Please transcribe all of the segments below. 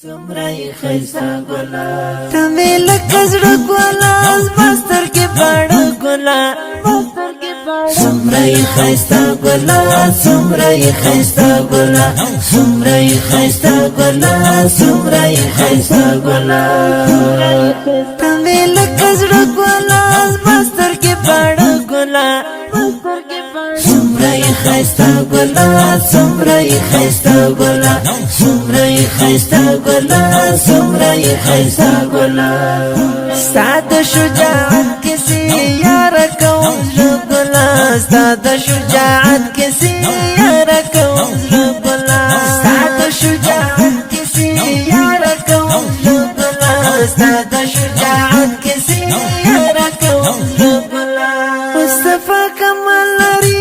څومره یې ښایسته ګله، ته مې لکه زړه ګله، زما سترګې باڼه ګله. څومره یې ښایسته ګله، څومره یې ښایسته ګله، څومره یې ښایسته ګله، څومره یې ښایسته ګله. ته مې لکه زړه ګله، زما سترګې باڼه ګله. څومره یې ښایسته ګله، څومره یې ښایسته ګله، څومره یې ښایسته ګله، څومره یې ښایسته ګله. ستا د شجاعت کیسې یاره کوم زړه ګله، ستا د شجاعت کیسې یاره کوم زړه ګله، ستا د شجاعت کیسې یاره کوم زړه ګله، ستا د شجاعت کیسې یاره کوم زړه ګله. مصطفی کمال لري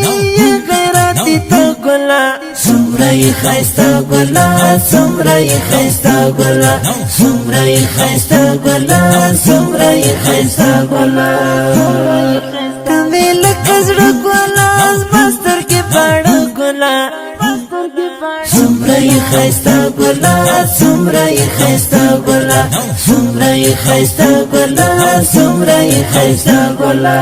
غیرت ته ګله، څومره یې ښایسته ګله، څومره یې ښایسته ګله، څومره یې ښایسته ګله، څومره یې ښایسته ګله. ته مې لکه زړه ګله، زما سترګې باڼه ګله. څومره یې ښایسته ګله، څومره یې ښایسته ګله، څومره یې ښایسته ګله، څومره یې ښایسته ګله.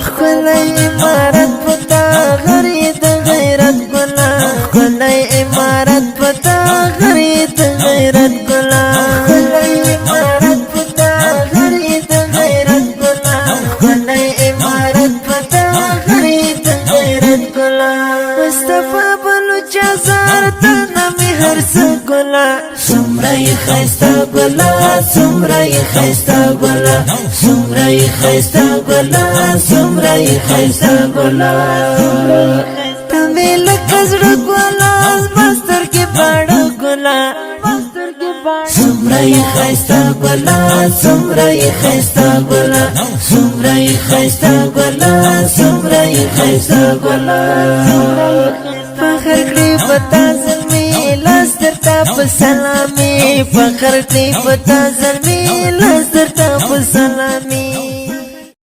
ښکلی عمارت پتا غری د غیرت ګله، ښکلی عمارت پتا غری د غیرت ګله، ښکلی عمارت پتا غری د غیرت ګله، ښکلی عمارت پتا غری د غیرت ګله. مصطفی بلوچ زار ته نامې هر څه ګله، څومره یې ښایسته ګله، څومره یې ښایسته ګله، څومره یې ښایسته ګله، څومره یې ښایسته ګله. ته مې لکه زړه ګله، زما سترګې باڼه ګله. څومره یې ښایسته ګله، څومره یې ښایسته ګله، څومره یې ښایسته ګله، څومره یې ښایسته ګله. فخر کړي پتا زلمی لاس درته په سلامي، فخر کړي پتا زلمی لاس درته په سلامي.